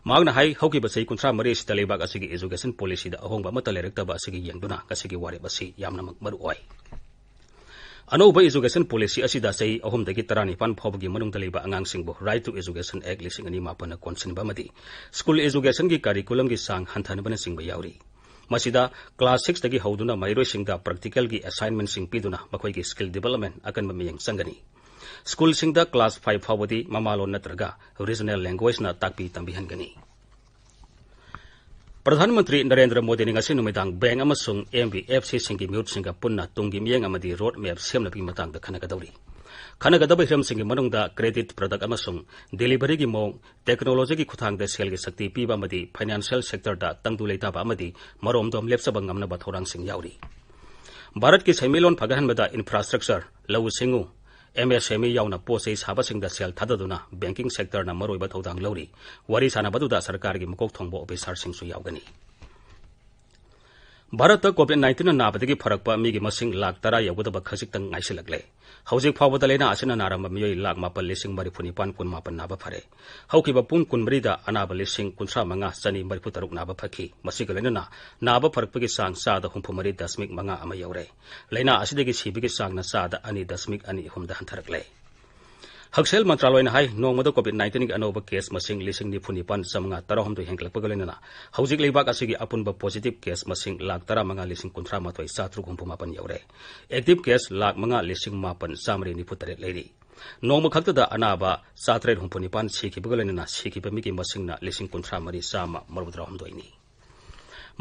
ꯃꯍꯥꯛꯅ ꯍꯥꯏ, ꯍꯧꯈꯤꯕ ꯆꯍꯤ ꯀꯨꯟꯊ꯭ꯔꯥ ꯃꯔꯤꯁꯤꯗ ꯂꯩꯕꯥꯛ ꯑꯁꯤꯒꯤ ꯑꯦꯖꯨꯀꯦꯁꯟ ꯄꯣꯂꯤꯁꯤꯗ ꯑꯍꯣꯡꯕ ꯑꯃꯠꯇ ꯂꯩꯔꯛꯇꯕ ꯑꯁꯤꯒꯤ ꯌꯦꯡꯗꯨꯅ ꯉꯁꯤꯒꯤ ꯋꯥꯔꯦꯞ ꯑꯁꯤ ꯌꯥꯝꯅꯃꯛ ꯃꯔꯨ ꯑꯣꯏ꯫ ꯑꯅꯧꯕ education policy ꯑꯁꯤꯗ ꯆꯍꯤ ꯑꯍꯨꯝꯗꯒꯤ ꯇꯔꯥꯅꯤꯄꯥꯟ ꯐꯥꯎꯕꯒꯤ ꯃꯅꯨꯡꯗ ꯂꯩꯕ ꯑꯉꯥꯡꯁꯤꯡꯕꯨ Right to Education Act ꯂꯤꯁꯤꯡ ꯑꯅꯤ ꯃꯥꯄꯟꯅ ꯀꯣꯟꯁꯤꯟꯕ ꯑꯃꯗꯤ school educationꯒꯤ curriculumꯒꯤ ꯆꯥꯡ ꯍꯟꯊꯍꯟꯕꯅꯆꯤꯡꯕ ꯌꯥꯎꯔꯤ꯫ ꯃꯁꯤꯗ class sixꯇꯒꯤ ꯍꯧꯗꯨꯅ ꯃꯍꯩꯔꯣꯏꯁꯤꯡꯗ practicalꯒꯤ assignmentꯁꯤꯡ ꯄꯤꯗꯨꯅ ꯃꯈꯣꯏꯒꯤ skill development ꯑꯀꯟꯕ ꯃꯤꯠꯌꯦꯡ ꯆꯪꯒꯅꯤ꯫ Schoolꯁꯤꯡꯗ class five ꯐꯥꯎꯕꯗꯤ ꯃꯃꯥꯂꯣꯟ ꯅꯠꯇ꯭ꯔꯒ regional languageꯅ ꯇꯥꯛꯄꯤ ꯇꯝꯕꯤꯍꯟꯒꯅꯤ꯫ ꯄ꯭ꯔꯙꯥꯟ ꯃꯟꯇ꯭ꯔꯤ ꯅꯔꯦꯟꯗ꯭ꯔ ꯃꯣꯗꯤꯅ ꯉꯁꯤ ꯅꯨꯃꯤꯗꯥꯡ bank ꯑꯃꯁꯨꯡ MBFCꯁꯤꯡꯒꯤ ꯃꯤꯍꯨꯠꯁꯤꯡꯒ ꯄꯨꯟꯅ ꯇꯨꯡꯒꯤ ꯃꯤꯠꯌꯦꯡ ꯑꯃꯗꯤ road map ꯁꯦꯝꯅꯕꯒꯤ ꯃꯇꯥꯡꯗ ꯈꯟꯅꯒꯗꯧꯔꯤ꯫ ꯈꯟꯅꯒꯗꯕ ꯍꯤꯔꯝꯁꯤꯡꯒꯤ ꯃꯅꯨꯡꯗ credit product ꯑꯃꯁꯨꯡ deliveryꯒꯤ ꯃꯑꯣꯡ, technologyꯒꯤ ꯈꯨꯠꯊꯥꯡꯗ ꯁꯦꯜꯒꯤ ꯁꯛꯇꯤ ꯄꯤꯕ ꯑꯃꯗꯤ financial sectorꯗ ꯇꯪꯗꯨ ꯂꯩꯇꯥꯕ ꯑꯃꯗꯤ ꯃꯔꯣꯝꯗꯣꯝ ꯂꯦꯞꯆꯕ ꯉꯝꯅꯕ ꯊꯧꯔꯥꯡꯁꯤꯡ ꯌꯥꯎꯔꯤ꯫ ꯚꯥꯔꯠꯀꯤ ꯁꯦꯟꯃꯤꯠꯂꯣꯟ ꯐꯒꯠꯍꯟꯕꯗ infrastructure, ꯂꯧꯎ ꯁꯤꯡꯎ, MSME ꯌꯥꯎꯅ ꯄꯣꯠ ꯆꯩ ꯁꯥꯕꯁꯤꯡꯗ ꯁꯦꯜ ꯊꯥꯗꯗꯨꯅ banking sectorꯅ ꯃꯔꯨꯑꯣꯏꯕ ꯊꯧꯗꯥꯡ ꯂꯧꯔꯤ꯫ ꯋꯥꯔꯤ ꯁꯥꯟꯅꯕꯗꯨꯗ ꯁꯔꯀꯥꯔꯒꯤ ꯃꯀꯣꯛ ꯊꯣꯡꯕ officerꯁꯤꯡꯁꯨ ꯌꯥꯎꯒꯅꯤ꯫ ꯚꯥꯔꯠꯇ COVID nineteenꯅ ꯅꯥꯕꯗꯒꯤ ꯐꯔꯛꯄ ꯃꯤꯒꯤ ꯃꯁꯤꯡ ꯂꯥꯈ ꯇꯔꯥ ꯌꯧꯒꯗꯕ ꯈꯖꯤꯛꯇꯪ ꯉꯥꯏꯁꯤꯜꯂꯛꯂꯦ꯫ ꯍꯧꯖꯤꯛ ꯐꯥꯎꯕꯗ ꯂꯥꯏꯅꯥ ꯑꯁꯤꯅ ꯅꯥꯔꯝꯕ ꯃꯤꯑꯣꯏ ꯂꯥꯈ ꯃꯥꯄꯜ ꯂꯤꯁꯤꯡ ꯃꯔꯤꯐꯨ ꯅꯤꯄꯥꯟ ꯀꯨꯟꯃꯥꯄꯟ ꯅꯥꯕ ꯐꯔꯦ꯫ ꯍꯧꯈꯤꯕ ꯄꯨꯡ ꯀꯨꯟꯃꯔꯤꯗ ꯑꯅꯥꯕ ꯂꯤꯁꯤꯡ ꯀꯨꯟꯊ꯭ꯔꯥ ꯃꯉꯥ ꯆꯅꯤ ꯃꯔꯤꯐꯨ ꯇꯔꯨꯛ ꯅꯥꯕ ꯐꯈꯤ꯫ ꯃꯁꯤꯒ ꯂꯣꯏꯅꯅ ꯅꯥꯕ ꯐꯔꯛꯄꯒꯤ ꯆꯥꯡ ꯆꯥꯗ ꯍꯨꯝꯐꯨ ꯃꯔꯤ ꯗꯁꯃꯤꯛ ꯃꯉꯥ ꯑꯃ ꯌꯧꯔꯦ꯫ ꯂꯥꯏꯅꯥ ꯑꯁꯤꯗꯒꯤ ꯁꯤꯕꯒꯤ ꯆꯥꯡꯅ ꯆꯥꯗ ꯑꯅꯤ ꯗꯁꯃꯤꯛ ꯑꯅꯤ ꯑꯍꯨꯝꯗ ꯍꯟꯊꯔꯛꯂꯦ꯫ ꯍꯛꯁꯦꯜ ꯃꯟꯇ꯭ꯔꯥꯂꯣꯏꯅ ꯍꯥꯏ, ꯅꯣꯡꯃꯗ COVID nineteenꯒꯤ ꯑꯅꯧꯕ case ꯃꯁꯤꯡ ꯂꯤꯁꯤꯡ ꯅꯤꯐꯨ ꯅꯤꯄꯥꯟ ꯆꯥꯃꯉꯥ ꯇꯔꯥꯍꯨꯝꯗꯣꯏ ꯍꯦꯟꯒꯠꯂꯛꯄꯒ ꯂꯣꯏꯅꯅ ꯍꯧꯖꯤꯛ ꯂꯩꯕꯥꯛ ꯑꯁꯤꯒꯤ ꯑꯄꯨꯟꯕ positive case ꯃꯁꯤꯡ ꯂꯥꯈ ꯇꯔꯥꯃꯉꯥ ꯂꯤꯁꯤꯡ ꯀꯨꯟꯊ꯭ꯔꯥ ꯃꯥꯊꯣꯏ ꯆꯥꯇ꯭ꯔꯨꯛ ꯍꯨꯝꯐꯨ ꯃꯥꯄꯟ ꯌꯧꯔꯦ꯫ Active case ꯂꯥꯈ ꯃꯉꯥ ꯂꯤꯁꯤꯡ ꯃꯥꯄꯟ ꯆꯥꯃꯔꯤ ꯅꯤꯐꯨ ꯇꯔꯦꯠ ꯂꯩꯔꯤ꯫ ꯅꯣꯡꯃ ꯈꯛꯇꯗ ꯑꯅꯥꯕ ꯆꯥꯇꯔꯦꯠ ꯍꯨꯝꯐꯨ ꯅꯤꯄꯥꯟ ꯁꯤꯈꯤꯕꯒ ꯂꯣꯏꯅꯅ ꯁꯤꯈꯤꯕ ꯃꯤꯒꯤ ꯃꯁꯤꯡꯅ ꯂꯤꯁꯤꯡ ꯀꯨꯟꯊ꯭ꯔꯥ ꯃꯔꯤ ꯆꯥꯝꯃ ꯃꯧꯗ꯭ꯔꯥ ꯍꯨꯝꯗꯣꯏꯅꯤ꯫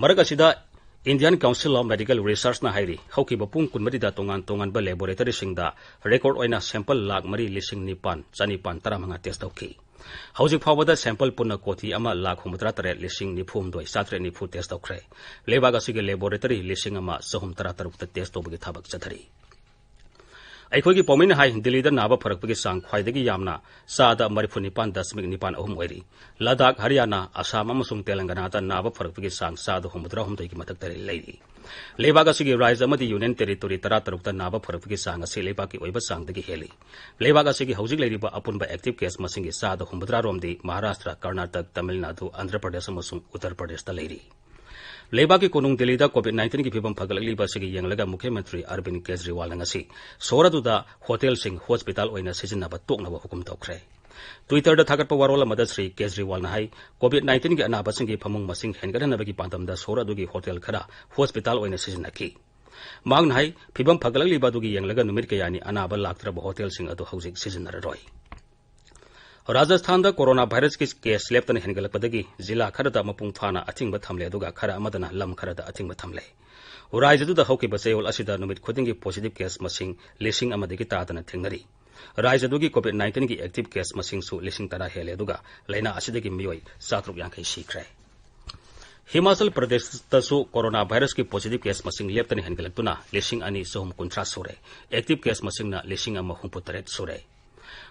ꯃꯔꯛ ꯑꯁꯤꯗ Indian Council of Medical Researchꯅ ꯍꯥꯏꯔꯤ, ꯍꯧꯈꯤꯕ ꯄꯨꯡ ꯀꯨꯟꯃꯔꯤꯗ ꯇꯣꯉꯥꯟ ꯇꯣꯉꯥꯟꯕ laboratoryꯁꯤꯡꯗ record ꯑꯣꯏꯅ sample ꯂꯥꯈ ꯃꯔꯤ ꯂꯤꯁꯤꯡ ꯅꯤꯄꯥꯟ ꯆꯅꯤꯄꯥꯟ ꯇꯔꯥꯃꯉꯥ test ꯇꯧꯈꯤ꯫ ꯍꯧꯖꯤꯛ ꯐꯥꯎꯕꯗ sample ꯄꯨꯟꯅ ꯀꯣꯇꯤ ꯑꯃ ꯂꯥꯈ ꯍꯨꯝꯐꯨꯇꯔꯥ ꯇꯔꯦꯠ ꯂꯤꯁꯤꯡ ꯅꯤꯐꯨ ꯍꯨꯝꯗꯣꯏ ꯆꯥꯇꯔꯦꯠ ꯅꯤꯐꯨ test ꯇꯧꯈ꯭ꯔꯦ꯫ ꯂꯩꯕꯥꯛ ꯑꯁꯤꯒꯤ laboratory ꯂꯤꯁꯤꯡ ꯑꯃ ꯆꯍꯨꯝ ꯇꯔꯥ ꯇꯔꯨꯛꯇ test ꯇꯧꯕꯒꯤ ꯊꯕꯛ ꯆꯠꯊꯔꯤ꯫ ꯑꯩꯈꯣꯏꯒꯤ ꯄꯥꯎꯃꯤꯅ ꯍꯥꯏ, ꯗꯤꯜꯂꯤꯗ ꯅꯥꯕ ꯐꯔꯛꯄꯒꯤ ꯆꯥꯡ ꯈ꯭ꯋꯥꯏꯗꯒꯤ ꯌꯥꯝꯅ ꯆꯥꯗ ꯃꯔꯤꯐꯨ ꯅꯤꯄꯥꯟ ꯗꯁꯃꯤꯛ ꯅꯤꯄꯥꯟ ꯑꯍꯨꯝ ꯑꯣꯏꯔꯤ꯫ ꯂꯗꯥꯈ, ꯍꯔꯤꯌꯥꯅꯥ, ꯑꯁꯥꯝ ꯑꯃꯁꯨꯡ ꯇꯦꯂꯪꯒꯅꯥꯗ ꯅꯥꯕ ꯐꯔꯛꯄꯒꯤ ꯆꯥꯡ ꯆꯥꯗ ꯍꯨꯝꯐꯨꯇꯔꯥ ꯍꯨꯝꯗꯣꯏꯒꯤ ꯃꯊꯛꯇ ꯂꯩꯔꯤ꯫ ꯂꯩꯕꯥꯛ ꯑꯁꯤꯒꯤ ꯔꯥꯖ꯭ꯌ ꯑꯃꯗꯤ Union Territory ꯇꯔꯥ ꯇꯔꯨꯛꯇ ꯅꯥꯕ ꯐꯔꯛꯄꯒꯤ ꯆꯥꯡ ꯑꯁꯤ ꯂꯩꯕꯥꯛꯀꯤ ꯑꯣꯏꯕ ꯆꯥꯡꯗꯒꯤ ꯍꯦꯜꯂꯤ꯫ ꯂꯩꯕꯥꯛ ꯑꯁꯤꯒꯤ ꯍꯧꯖꯤꯛ ꯂꯩꯔꯤꯕ ꯑꯄꯨꯟꯕ active case ꯃꯁꯤꯡꯒꯤ ꯆꯥꯗ ꯍꯨꯝꯐꯨꯇꯔꯥ ꯔꯣꯝꯗꯤ ꯃꯍꯥꯔꯥꯁꯇ꯭ꯔ, ꯀꯔꯅꯥꯇꯛ, ꯇꯥꯃꯤꯜ ꯅꯥꯗꯨ, ꯑꯟꯙ꯭ꯔ ꯄ꯭ꯔꯗꯦꯁ ꯑꯃꯁꯨꯡ ꯎꯠꯇꯔ ꯄ꯭ꯔꯗꯦꯁꯇ ꯂꯩꯔꯤ꯫ ꯂꯩꯕꯥꯛꯀꯤ ꯀꯣꯅꯨꯡ ꯗꯤꯜꯂꯤꯗ COVID-19ꯒꯤ ꯐꯤꯕꯝ ꯐꯒꯠꯂꯛꯂꯤꯕ ꯑꯁꯤꯒꯤ ꯌꯦꯡꯂꯒ ꯃꯨꯈ꯭ꯌ ꯃꯟꯇ꯭ꯔꯤ ꯑꯔꯕꯤꯟ ꯀꯦꯖ꯭ꯔꯤꯋꯥꯜꯅ ꯉꯁꯤ ꯁꯣꯍꯔ ꯑꯗꯨꯗ ꯍꯣꯇꯦꯜꯁꯤꯡ ꯍꯣꯁꯄꯤꯇꯥꯜ ꯑꯣꯏꯅ ꯁꯤꯖꯤꯟꯅꯕ ꯇꯣꯛꯅꯕ ꯍꯨꯀꯨꯝ ꯇꯧꯈ꯭ꯔꯦ꯫ Twitterꯗ ꯊꯥꯒꯠꯄ ꯋꯥꯔꯣꯜ ꯑꯃꯗ ꯁ꯭ꯔꯤ ꯀꯦꯖ꯭ꯔꯤꯋꯥꯜꯅ ꯍꯥꯏ, COVID-19ꯒꯤ ꯑꯅꯥꯕꯁꯤꯡꯒꯤ ꯐꯃꯨꯡ ꯃꯁꯤꯡ ꯍꯦꯟꯒꯠꯍꯟꯅꯕꯒꯤ ꯄꯥꯟꯗꯝꯗ ꯁꯣꯍꯔ ꯑꯗꯨꯒꯤ ꯍꯣꯇꯦꯜ ꯈꯔ ꯍꯣꯁꯄꯤꯇꯥꯜ ꯑꯣꯏꯅ ꯁꯤꯖꯤꯟꯅꯈꯤ꯫ ꯃꯍꯥꯛꯅ ꯍꯥꯏ, ꯐꯤꯕꯝ ꯐꯒꯠꯂꯛꯂꯤꯕ ꯑꯗꯨꯒꯤ ꯌꯦꯡꯂꯒ ꯅꯨꯃꯤꯠ ꯀꯌꯥꯅꯤ ꯑꯅꯥꯕ ꯂꯥꯛꯇ꯭ꯔꯕ ꯍꯣꯇꯦꯜꯁꯤꯡ ꯑꯗꯨ ꯍꯧꯖꯤꯛ ꯁꯤꯖꯤꯟꯅꯔꯔꯣꯏ꯫ ꯔꯥꯖꯁꯊꯥꯟꯗ ꯀꯣꯔꯣꯅꯥ ꯚꯥꯏꯔꯁꯀꯤ ꯀꯦꯁ ꯂꯦꯞꯇꯅ ꯍꯦꯟꯒꯠꯂꯛꯄꯗꯒꯤ ꯖꯤꯂꯥ ꯈꯔꯗ ꯃꯄꯨꯡ ꯐꯥꯅ ꯑꯊꯤꯡꯕ ꯊꯝꯂꯦ, ꯑꯗꯨꯒ ꯈꯔ ꯑꯃꯗꯅ ꯂꯝ ꯈꯔꯗ ꯑꯊꯤꯡꯕ ꯊꯝꯂꯦ꯫ ꯔꯥꯖ꯭ꯌꯗꯨꯗ ꯍꯧꯈꯤꯕ ꯆꯌꯣꯜ ꯑꯁꯤꯗ ꯅꯨꯃꯤꯠ ꯈꯨꯗꯤꯡꯒꯤ positive case ꯃꯁꯤꯡ ꯂꯤꯁꯤꯡ ꯑꯃꯗꯒꯤ ꯇꯥꯗꯅ ꯊꯦꯡꯅꯔꯤ꯫ ꯔꯥꯖ꯭ꯌꯗꯨꯒꯤ COVID-19ꯒꯤ active case ꯃꯁꯤꯡꯁꯨ ꯂꯤꯁꯤꯡ ꯇꯔꯥ ꯍꯦꯜꯂꯦ, ꯑꯗꯨꯒ ꯂꯥꯏꯅꯥ ꯑꯁꯤꯗꯒꯤ ꯃꯤꯑꯣꯏ ꯆꯥꯇ꯭ꯔꯨꯛ ꯌꯥꯡꯈꯩ ꯁꯤꯈ꯭ꯔꯦ꯫ ꯍꯤꯃꯥꯆꯜ ꯄ꯭ꯔꯗꯦꯁꯇꯁꯨ ꯀꯣꯔꯣꯅꯥ ꯚꯥꯏꯔꯁꯀꯤ positive case ꯃꯁꯤꯡ ꯂꯦꯞꯇꯅ ꯍꯦꯟꯒꯠꯂꯛꯇꯨꯅ ꯂꯤꯁꯤꯡ ꯑꯅꯤ ꯆꯍꯨꯝ ꯀꯨꯟꯊ꯭ꯔꯥ ꯁꯨꯔꯦ꯫ Active case ꯃꯁꯤꯡꯅ ꯂꯤꯁꯤꯡ ꯑꯃ ꯍꯨꯝꯐꯨ ꯇꯔꯦꯠ ꯁꯨꯔꯦ꯫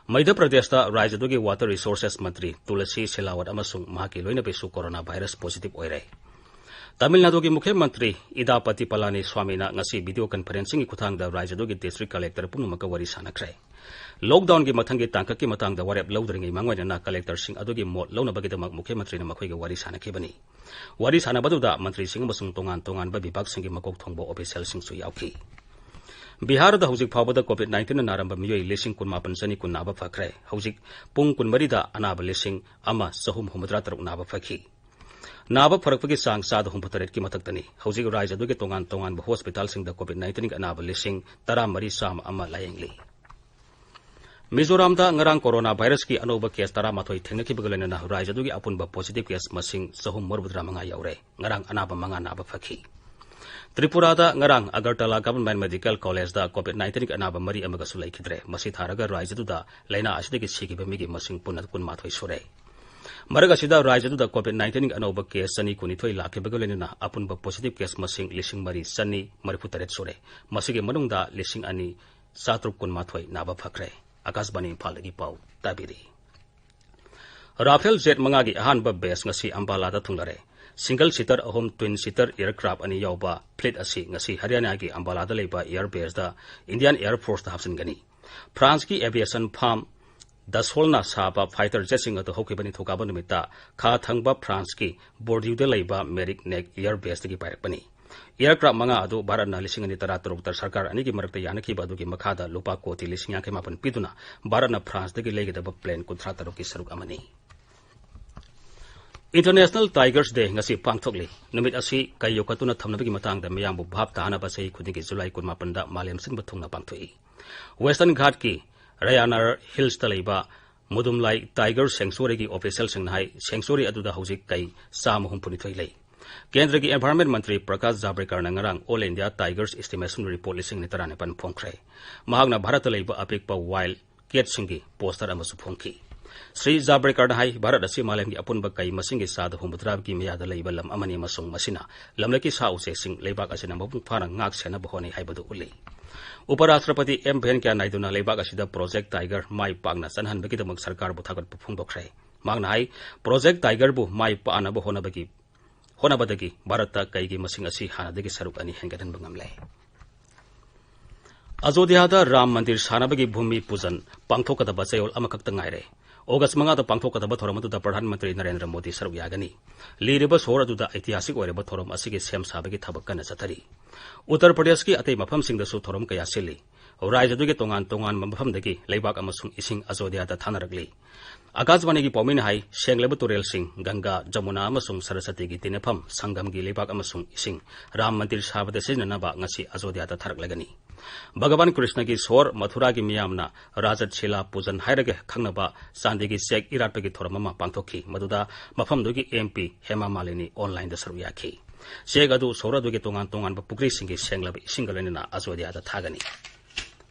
ꯃꯙ꯭ꯌ ꯄ꯭ꯔꯗꯦꯁꯇ ꯔꯥꯖ꯭ꯌꯗꯨꯒꯤ water resources ꯃꯟꯇ꯭ꯔꯤ ꯇꯨꯂꯁꯤ ꯁꯤꯂꯥꯋꯠ ꯑꯃꯁꯨꯡ ꯃꯍꯥꯛꯀꯤ ꯂꯣꯏꯅꯕꯤꯁꯨ ꯀꯣꯔꯣꯅꯥ ꯚꯥꯏꯔꯁ positive ꯑꯣꯏꯔꯦ꯫ ꯇꯥꯃꯤꯜ ꯅꯥꯗꯨꯒꯤ ꯃꯨꯈ꯭ꯌ ꯃꯟꯇ꯭ꯔꯤ ꯏꯗꯥꯄꯇꯤ ꯄꯂꯥꯅꯤ ꯁ꯭ꯋꯥꯃꯤꯅ ꯉꯁꯤ video conferencingꯒꯤ ꯈꯨꯠꯊꯥꯡꯗ ꯔꯥꯖ꯭ꯌꯗꯨꯒꯤ district collector ꯄꯨꯝꯅꯃꯛꯀ ꯋꯥꯔꯤ ꯁꯥꯟꯅꯈ꯭ꯔꯦ꯫ Lockdownꯒꯤ ꯃꯊꯪꯒꯤ ꯇꯥꯡꯀꯛꯀꯤ ꯃꯇꯥꯡꯗ ꯋꯥꯔꯦꯞ ꯂꯧꯗ꯭ꯔꯤꯉꯩ ꯃꯥꯡꯑꯣꯏꯅꯅ collectorꯁꯤꯡ ꯑꯗꯨꯒꯤ ꯃꯣꯠ ꯂꯧꯅꯕꯒꯤꯗꯃꯛ ꯃꯨꯈ꯭ꯌ ꯃꯟꯇ꯭ꯔꯤꯅ ꯃꯈꯣꯏꯒ ꯋꯥꯔꯤ ꯁꯥꯟꯅꯈꯤꯕꯅꯤ꯫ ꯋꯥꯔꯤ ꯁꯥꯟꯅꯕꯗꯨꯗ ꯃꯟꯇ꯭ꯔꯤꯁꯤꯡ ꯑꯃꯁꯨꯡ ꯇꯣꯉꯥꯟ ꯇꯣꯉꯥꯟꯕ ꯕꯤꯚꯥꯒꯁꯤꯡꯒꯤ ꯃꯀꯣꯛ ꯊꯣꯡꯕ officialꯁꯤꯡꯁꯨ ꯌꯥꯎꯈꯤ꯫ ꯕꯤꯍꯥꯔꯗ ꯍꯧꯖꯤꯛ ꯐꯥꯎꯕꯗ COVID-19ꯅ ꯅꯥꯔꯝꯕ ꯃꯤꯑꯣꯏ ꯂꯤꯁꯤꯡ ꯀꯨꯟꯃꯥꯄꯟ ꯆꯅꯤ ꯀꯨꯟ ꯅꯥꯕ ꯐꯈ꯭ꯔꯦ꯫ ꯍꯧꯖꯤꯛ ꯄꯨꯡ ꯀꯨꯟꯃꯔꯤꯗ ꯑꯅꯥꯕ ꯂꯤꯁꯤꯡ ꯑꯃ ꯆꯍꯨꯝ ꯍꯨꯝꯐꯨꯇꯔꯥ ꯇꯔꯨꯛ ꯅꯥꯕ ꯐꯈꯤ꯫ ꯅꯥꯕ ꯐꯔꯛꯄꯒꯤ ꯆꯥꯡ ꯆꯥꯗ ꯍꯨꯝꯐꯨꯇꯔꯦꯠꯀꯤ ꯃꯊꯛꯇꯅꯤ꯫ ꯍꯧꯖꯤꯛ ꯔꯥꯖ꯭ꯌꯗꯨꯒꯤ ꯇꯣꯉꯥꯟ ꯇꯣꯉꯥꯟꯕ hospitalꯁꯤꯡꯗ COVID-19ꯒꯤ ꯑꯅꯥꯕ ꯂꯤꯁꯤꯡ ꯇꯔꯥꯃꯔꯤ ꯆꯥꯝꯃ ꯑꯃ ꯂꯥꯌꯦꯡꯂꯤ꯫ ꯃꯤꯖꯣꯔꯥꯝꯗ ꯉꯔꯥꯡ ꯀꯣꯔꯣꯅꯥ ꯚꯥꯏꯔꯁꯀꯤ ꯑꯅꯧꯕ case ꯇꯔꯥꯃꯥꯊꯣꯏ ꯊꯦꯡꯅꯈꯤꯕꯒ ꯂꯣꯏꯅꯅ ꯔꯥꯖ꯭ꯌꯗꯨꯒꯤ ꯑꯄꯨꯟꯕ positive case ꯃꯁꯤꯡ ꯆꯍꯨꯝ ꯃꯔꯤꯐꯨꯇꯔꯥ ꯃꯉꯥ ꯌꯧꯔꯦ꯫ ꯉꯔꯥꯡ ꯑꯅꯥꯕ ꯃꯉꯥ ꯅꯥꯕ ꯐꯈꯤ꯫ ꯇ꯭ꯔꯤꯄꯨꯔꯥꯗ ꯉꯔꯥꯡ ꯑꯒꯔꯇꯂꯥ Government Medical Collegeꯗ COVID-19ꯒꯤ ꯑꯅꯥꯕ ꯃꯔꯤ ꯑꯃꯒꯁꯨ ꯂꯩꯈꯤꯗ꯭ꯔꯦ꯫ ꯃꯁꯤ ꯊꯥꯔꯒ ꯔꯥꯖ꯭ꯌꯗꯨꯗ ꯂꯥꯏꯅꯥ ꯑꯁꯤꯗꯒꯤ ꯁꯤꯈꯤꯕ ꯃꯤꯒꯤ ꯃꯁꯤꯡ ꯄꯨꯟꯅ ꯀꯨꯟꯃꯥꯊꯣꯏ ꯁꯨꯔꯦ꯫ ꯃꯔꯛ ꯑꯁꯤꯗ ꯔꯥꯖ꯭ꯌꯗꯨꯗ COVID-19ꯒꯤ ꯑꯅꯧꯕ case ꯆꯅꯤ ꯀꯨꯟꯅꯤꯊꯣꯏ ꯂꯥꯛꯈꯤꯕꯒ ꯂꯣꯏꯅꯅ ꯑꯄꯨꯟꯕ positive case ꯃꯁꯤꯡ ꯂꯤꯁꯤꯡ ꯃꯔꯤ ꯆꯅꯤ ꯃꯔꯤꯐꯨꯇꯔꯦꯠ ꯁꯨꯔꯦ꯫ ꯃꯁꯤꯒꯤ ꯃꯅꯨꯡꯗ ꯂꯤꯁꯤꯡ ꯑꯅꯤ ꯆꯥꯇ꯭ꯔꯨꯛ ꯀꯨꯟꯃꯥꯊꯣꯏ ꯅꯥꯕ ꯐꯈ꯭ꯔꯦ꯫ ꯑꯥꯀꯥꯁꯕꯥꯅꯤ ꯏꯝꯐꯥꯜꯗꯒꯤ ꯄꯥꯎ ꯇꯥꯕꯤꯔꯤ꯫ Rafale jet ꯃꯉꯥꯒꯤ ꯑꯍꯥꯟꯕ batch ꯉꯁꯤ ꯑꯝꯕꯥꯂꯥꯗ ꯊꯨꯡꯂꯔꯦ꯫ Single seater ꯑꯍꯨꯝ, twin seater aircraft ꯑꯅꯤ ꯌꯥꯎꯕ fleet ꯑꯁꯤ ꯉꯁꯤ ꯍꯔꯤꯌꯥꯅꯥꯒꯤ ꯑꯝꯕꯥꯂꯥꯗ ꯂꯩꯕ air baseꯇ Indian Air Forceꯇ ꯍꯥꯞꯆꯤꯟꯒꯅꯤ꯫ Franceꯀꯤ aviation firm ꯗꯁꯣꯜꯅ ꯁꯥꯕ ꯐꯥꯏꯇꯔ ꯖꯦꯠꯁꯤꯡ ꯑꯗꯨ ꯍꯧꯈꯤꯕ ꯅꯤꯡꯊꯧꯀꯥꯕ ꯅꯨꯃꯤꯠꯇ ꯈꯥ ꯊꯪꯕ ꯐ꯭ꯔꯥꯟꯁꯀꯤ ꯕꯣꯔꯗ꯭ꯌꯨꯗ ꯂꯩꯕ ꯃꯦꯔꯤꯛ ꯅꯦꯛ ꯑꯦꯌꯔ ꯕꯦꯁꯇꯒꯤ ꯄꯥꯏꯔꯛꯄꯅꯤ꯫ ꯑꯦꯌꯔꯀ꯭ꯔꯥꯐ ꯃꯉꯥ ꯑꯗꯨ ꯚꯥꯔꯠꯅ ꯂꯤꯁꯤꯡ ꯑꯅꯤ ꯇꯔꯥ ꯇꯔꯨꯛꯇ ꯁꯔꯀꯥꯔ ꯑꯅꯤꯒꯤ ꯃꯔꯛꯇ ꯌꯥꯅꯈꯤꯕ ꯑꯗꯨꯒꯤ ꯃꯈꯥꯗ ꯂꯨꯄꯥ ꯀꯣꯇꯤ ꯂꯤꯁꯤꯡ ꯌꯥꯡꯈꯩ ꯃꯥꯄꯟ ꯄꯤꯗꯨꯅ ꯚꯥꯔꯠꯅ ꯐ꯭ꯔꯥꯟꯁꯇꯒꯤ ꯂꯩꯒꯗꯕ ꯄ꯭ꯂꯦꯟ ꯀꯨꯟꯊ꯭ꯔꯥ ꯇꯔꯨꯛꯀꯤ ꯁꯔꯨꯛ ꯑꯃꯅꯤ꯫ International Tigers Day ꯉꯁꯤ ꯄꯥꯡꯊꯣꯛꯂꯤ꯫ ꯅꯨꯃꯤꯠ ꯑꯁꯤ ꯀꯩ ꯌꯣꯛꯈꯠꯇꯨꯅ ꯊꯝꯅꯕꯒꯤ ꯃꯇꯥꯡꯗ ꯃꯤꯌꯥꯝꯕꯨ ꯚꯥꯞ ꯇꯥꯍꯟꯅꯕ ꯆꯍꯤ ꯈꯨꯗꯤꯡꯒꯤ ꯖꯨꯂꯥꯏ ꯀꯨꯟꯃꯥꯄꯟꯗ ꯃꯥꯂꯦꯝ ꯁꯤꯟꯕ ꯊꯨꯡꯅ ꯄꯥꯡꯊꯣꯛꯏ꯫ ꯋꯦꯁꯇꯔꯟ ꯘꯥꯠꯀꯤ ꯔꯌꯥꯅꯥꯔ ꯍꯤꯜꯁꯇ ꯂꯩꯕ ꯃꯨꯗꯨꯝꯂꯥꯏ ꯇꯥꯏꯒꯔ ꯁꯦꯡꯆꯨꯔꯤꯒꯤ ꯑꯣꯐꯤꯁꯤꯌꯦꯜꯁꯤꯡꯅ ꯍꯥꯏ, ꯁꯦꯡꯆꯨꯔꯤ ꯑꯗꯨꯗ ꯍꯧꯖꯤꯛ ꯀꯩ ꯆꯥꯝꯃ ꯍꯨꯝꯐꯨꯅꯤꯊꯣꯏ ꯂꯩ꯫ ꯀꯦꯟꯗ꯭ꯔꯒꯤ ꯑꯦꯟꯚꯥꯏꯔꯟꯃꯦꯟ ꯃꯟꯇ꯭ꯔꯤ ꯄ꯭ꯔꯀꯥꯁ ꯖꯥꯕ꯭ꯔꯦꯀꯔꯅ ꯉꯔꯥꯡ All India Tigers Estimation Report ꯂꯤꯁꯤꯡ ꯑꯅꯤ ꯇꯔꯥꯅꯤꯄꯥꯟ ꯐꯣꯡꯈ꯭ꯔꯦ꯫ ꯃꯍꯥꯛꯅ ꯚꯥꯔꯠꯇ ꯂꯩꯕ ꯑꯄꯤꯛꯄ ꯋꯥꯏꯜꯗ ꯀꯦꯠꯁꯤꯡꯒꯤ ꯄꯣꯁꯇꯔ ꯑꯃꯁꯨ ꯐꯣꯡꯈꯤ꯫ ꯁ꯭ꯔꯤ ꯖꯥꯕ꯭ꯔꯦꯀꯔꯅ ꯍꯥꯏ, ꯚꯥꯔꯠ ꯑꯁꯤ ꯃꯥꯂꯦꯝꯒꯤ ꯑꯄꯨꯟꯕ ꯀꯩ ꯃꯁꯤꯡꯒꯤ ꯆꯥꯗ ꯍꯨꯝꯐꯨꯇꯔꯥꯒꯤ ꯃꯌꯥꯗ ꯂꯩꯕ ꯂꯝ ꯑꯃꯅꯤ ꯑꯃꯁꯨꯡ ꯃꯁꯤꯅ ꯂꯝꯂꯛꯀꯤ ꯁꯥ ꯎꯆꯦꯛꯁꯤꯡ ꯂꯩꯕꯥꯛ ꯑꯁꯤꯅ ꯃꯄꯨꯡ ꯐꯥꯅ ꯉꯥꯛ ꯁꯦꯟꯅꯕ ꯍꯣꯠꯅꯩ ꯍꯥꯏꯕꯗꯨ ꯎꯠꯂꯤ꯫ ꯎꯄꯔꯥꯁꯇ꯭ꯔꯄꯇꯤ ꯑꯦꯝ ꯚꯦꯟꯀꯌꯥ ꯅꯥꯏꯗꯨꯅ ꯂꯩꯕꯥꯛ ꯑꯁꯤꯗ ꯄ꯭ꯔꯣꯖꯦꯛ ꯇꯥꯏꯒꯔ ꯃꯥꯏ ꯄꯥꯛꯅ ꯆꯠꯍꯟꯕꯒꯤꯗꯃꯛ ꯁꯔꯀꯥꯔꯕꯨ ꯊꯥꯒꯠꯄ ꯐꯣꯡꯗꯣꯛꯈ꯭ꯔꯦ꯫ ꯃꯍꯥꯛꯅ ꯍꯥꯏ, ꯄ꯭ꯔꯣꯖꯦꯛ ꯇꯥꯏꯒꯔꯕꯨ ꯃꯥꯏ ꯄꯥꯛꯅꯕ ꯍꯣꯠꯅꯕꯒꯤ, ꯍꯣꯠꯅꯕꯗꯒꯤ ꯚꯥꯔꯠꯇ ꯀꯩꯒꯤ ꯃꯁꯤꯡ ꯑꯁꯤ ꯍꯥꯟꯅꯗꯒꯤ ꯁꯔꯨꯛ ꯑꯅꯤ ꯍꯦꯟꯒꯠꯍꯟꯕ ꯉꯝꯂꯦ꯫ ꯑꯖꯣꯙ꯭ꯌꯥꯗ ꯔꯥꯝ ꯃꯟꯗꯤꯔ ꯁꯥꯅꯕꯒꯤ ꯚꯨꯃꯤ ꯄꯨꯖꯟ ꯄꯥꯡꯊꯣꯛꯀꯗꯕ ꯆꯌꯣꯜ ꯑꯃꯈꯛꯇ ꯉꯥꯏꯔꯦ꯫ ꯑꯣꯒꯁ ꯃꯉꯥꯗ ꯄꯥꯡꯊꯣꯛꯀꯗꯕ ꯊꯧꯔꯝ ꯑꯗꯨꯗ ꯄ꯭ꯔꯙꯥꯟ ꯃꯟꯇ꯭ꯔꯤ ꯅꯔꯦꯟꯗ꯭ꯔ ꯃꯣꯗꯤ ꯁꯔꯨꯛ ꯌꯥꯒꯅꯤ꯫ ꯂꯤꯔꯤꯕ ꯁꯣꯍꯔ ꯑꯗꯨꯗ ꯑꯩꯇꯤꯍꯥꯁꯤꯛ ꯑꯣꯏꯔꯕ ꯊꯧꯔꯝ ꯑꯁꯤꯒꯤ ꯁꯦꯝ ꯁꯥꯕꯒꯤ ꯊꯕꯛ ꯀꯟꯅ ꯆꯠꯊꯔꯤ꯫ ꯎꯠꯇꯔ ꯄ꯭ꯔꯗꯦꯁꯀꯤ ꯑꯇꯩ ꯃꯐꯝꯁꯤꯡꯗꯁꯨ ꯊꯧꯔꯝ ꯀꯌꯥ ꯁꯤꯜꯂꯤ꯫ ꯔꯥꯖ꯭ꯌꯗꯨꯒꯤ ꯇꯣꯉꯥꯟ ꯇꯣꯉꯥꯟꯕ ꯃꯐꯝꯗꯒꯤ ꯂꯩꯕꯥꯛ ꯑꯃꯁꯨꯡ ꯏꯁꯤꯡ ꯑꯖꯣꯙ꯭ꯌꯥꯗ ꯊꯥꯅꯔꯛꯂꯤ꯫ ꯑꯀꯥꯁꯕꯥꯅꯤꯒꯤ ꯄꯥꯎꯃꯤꯅ ꯍꯥꯏ, ꯁꯦꯡꯂꯕ ꯇꯨꯔꯦꯜꯁꯤꯡ ꯒꯪꯒꯥ, ꯖꯃꯨꯅꯥ ꯑꯃꯁꯨꯡ ꯁꯔꯁꯇꯤꯒꯤ ꯇꯤꯟꯅꯐꯝ ꯁꯪꯒꯝꯒꯤ ꯂꯩꯕꯥꯛ ꯑꯃꯁꯨꯡ ꯏꯁꯤꯡ ꯔꯥꯝ ꯃꯟꯗꯤꯔ ꯁꯥꯕꯗ ꯁꯤꯖꯤꯟꯅꯅꯕ ꯉꯁꯤ ꯑꯖꯣꯙ꯭ꯌꯥꯗ ꯊꯥꯔꯛꯂꯒꯅꯤ꯫ ꯚꯒꯋꯥꯟ ꯀ꯭ꯔꯤꯁꯅꯒꯤ ꯁꯣꯍꯔ ꯃꯊꯨꯔꯥꯒꯤ ꯃꯤꯌꯥꯝꯅ ꯔꯥꯖꯠ ꯁꯤꯂꯥ ꯄꯨꯖꯟ ꯍꯥꯏꯔꯒ ꯈꯪꯅꯕ ꯆꯥꯟꯗꯤꯒꯤ ꯆꯦꯛ ꯏꯔꯥꯠꯄꯒꯤ ꯊꯧꯔꯝ ꯑꯃ ꯄꯥꯡꯊꯣꯛꯈꯤ, ꯃꯗꯨꯗ ꯃꯐꯝꯗꯨꯒꯤ ꯑꯦꯝ ꯄꯤ ꯍꯦꯃꯥ ꯃꯥꯂꯤꯅꯤ ꯑꯣꯟꯂꯥꯏꯟꯗ ꯁꯔꯨꯛ ꯌꯥꯈꯤ꯫ ꯆꯦꯛ ꯑꯗꯨ ꯁꯣꯍꯔ ꯑꯗꯨꯒꯤ ꯇꯣꯉꯥꯟ ꯇꯣꯉꯥꯟꯕ ꯄꯨꯈ꯭ꯔꯤꯁꯤꯡꯒꯤ ꯁꯦꯡꯂꯕ ꯏꯁꯤꯡꯒ ꯂꯣꯏꯅꯅ ꯑꯖꯣꯙ꯭ꯌꯥꯗ ꯊꯥꯒꯅꯤ꯫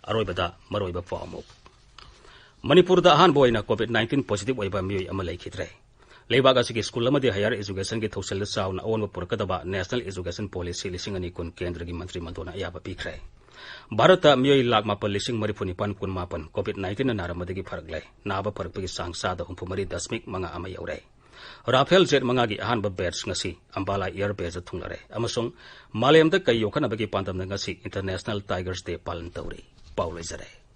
ꯑꯔꯣꯏꯕꯗ ꯃꯔꯨꯑꯣꯏꯕ ꯄꯥꯎ ꯑꯃꯨꯛ꯫ ꯃꯅꯤꯄꯨꯔꯗ ꯑꯍꯥꯟꯕ ꯑꯣꯏꯅ ꯀꯣꯚꯤꯗ ꯅꯥꯏꯟꯇꯤꯟ ꯄꯣꯖꯤꯇꯤꯚ ꯑꯣꯏꯕ ꯃꯤꯑꯣꯏ ꯑꯃ ꯂꯩꯈꯤꯗ꯭ꯔꯦ꯫ ꯂꯩꯕꯥꯛ ꯑꯁꯤꯒꯤ ꯁ꯭ꯀꯨꯜ ꯑꯃꯗꯤ ꯍꯥꯌꯔ ꯑꯦꯖꯨꯀꯦꯁꯟꯒꯤ ꯊꯧꯁꯤꯜꯗ ꯆꯥꯎꯅ ꯑꯑꯣꯟꯕ ꯄꯨꯔꯛꯀꯗꯕ ꯅꯦꯁꯅꯦꯜ ꯑꯦꯖꯨꯀꯦꯁꯟ ꯄꯣꯂꯤꯁꯤ ꯂꯤꯁꯤꯡ ꯑꯅꯤ ꯀꯨꯟ ꯀꯦꯟꯗ꯭ꯔꯒꯤ ꯃꯟꯇ꯭ꯔꯤ ꯃꯟꯗꯜꯅ ꯑꯌꯥꯕ ꯄꯤꯈ꯭ꯔꯦ꯫ ꯚꯥꯔꯠꯇ ꯃꯤꯑꯣꯏ ꯂꯥꯈ ꯃꯥꯄꯜ ꯂꯤꯁꯤꯡ ꯃꯔꯤꯐꯨ ꯅꯤꯄꯥꯟ ꯀꯨꯟ ꯃꯥꯄꯟ ꯀꯣꯚꯤꯗ ꯅꯥꯏꯟꯇꯤꯟꯅ ꯅꯥꯔꯝꯕꯗꯒꯤ ꯐꯔꯛꯂꯦ꯫ ꯅꯥꯕ ꯐꯔꯛꯄꯒꯤ ꯆꯥꯡ ꯆꯥꯗ ꯍꯨꯝꯐꯨ ꯃꯔꯤ ꯗꯁꯃꯤꯛ ꯃꯉꯥ ꯑꯃ ꯌꯧꯔꯦ꯫ ꯔꯥꯐꯦꯜ ꯖꯦꯠ ꯃꯉꯥꯒꯤ ꯑꯍꯥꯟꯕ ꯕꯦꯠꯆ ꯉꯁꯤ ꯑꯝꯕꯥꯂꯥ ꯑꯦꯌꯔ ꯕꯦꯁꯇ ꯊꯨꯡꯂꯔꯦ ꯑꯃꯁꯨꯡ ꯃꯥꯂꯦꯝꯗ ꯀꯩ ꯌꯣꯛꯈꯠꯅꯕꯒꯤ ꯄꯥꯟꯗꯝꯅ ꯉꯁꯤ ꯏꯟꯇꯔꯅꯦꯁꯅꯦꯜ ꯇꯥꯏꯒꯔꯁ ꯗꯦ ꯄꯥꯂꯟ ꯇꯧꯔꯤ꯫ ꯄꯥꯎ ꯂꯣꯏꯖꯔꯦ꯫